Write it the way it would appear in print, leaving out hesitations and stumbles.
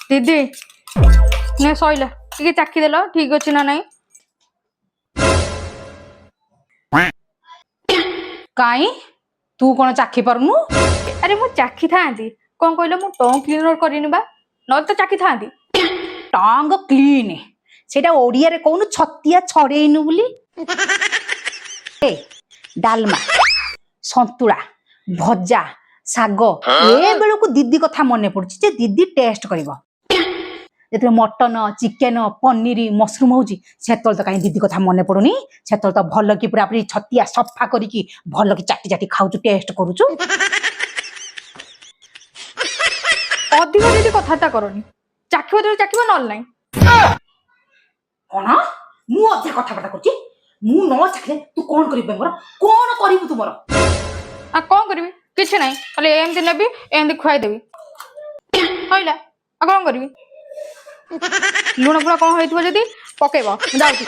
ଦିଦି ନେ ସଇଲା, ଟିକେ ଚାଖିଦେଲ ଠିକ ଅଛି ନା ନାଇଁ? କାଇଁ ତୁ କଣ ଚାଖି ପାରୁନୁ? ଆରେ ମୁଁ ଚାଖିଥାନ୍ତି, କଣ କହିଲ, ମୁଁ ଟଙ୍ଗ କ୍ଲିନର କରିନି ବା, ନହେଲେ ତ ଚାଖିଥାନ୍ତି। ଟଙ୍ଗ କ୍ଲିନ ସେଇଟା ଓଡିଆରେ କହୁନୁ, ଛତିଆ ଛଡେଇନୁ ବୋଲି। ଏ ଡାଲମା, ସନ୍ତୁଳା, ଭଜା, ଶାଗ ଏ ବେଳକୁ ଦିଦି କଥା ମନେ ପଡୁଛି ଯେ ଦିଦି ଟେଷ୍ଟ କରିବ। ଯେତେବେଳେ ମଟନ, ଚିକେନ, ପନିର, ମସରୁମ ହଉଛି, ସେତେବେଳେ ତ କାହିଁ ଦିଦି କଥା ମନେ ପଡୁନି। ସେତେବେଳେ ତ ଭଲ କି ପୁରା ପୁରି ଛତିଆ ସଫା କରିକି ଭଲ କି ଚାଟି ଚାଟି ଖାଉଛୁ, ଟେଷ୍ଟ କରୁଛୁ। ଅଧିକ ଦିଦି କଥାବାର୍ତ୍ତା କରନି, ଚାଖିବ ଯଦି ଚାଖିବ, ନହେଲେ ନାହିଁ। କଣ ମୁଁ ଅଧିକା କଥାବାର୍ତ୍ତା କରୁଛି? ମୁଁ ନ ଚାଖିଲେ ତୁ କଣ କରିବୁ ମୋର? କଣ କରିବୁ ତୁ ମୋର? ଆଉ କଣ କରିବି? କିଛି ନାହିଁ, ଖାଲି ଏମିତି ନେବି, ଏମିତି ଖୁଆଇଦେବି, ସଇଲା। ଆଉ କଣ କରିବି? ଲୁଣ ଫୁଣ କଣ ହେଇଥିବ ଯଦି ପକେଇବ। ମୁଁ ଯାଉଛି।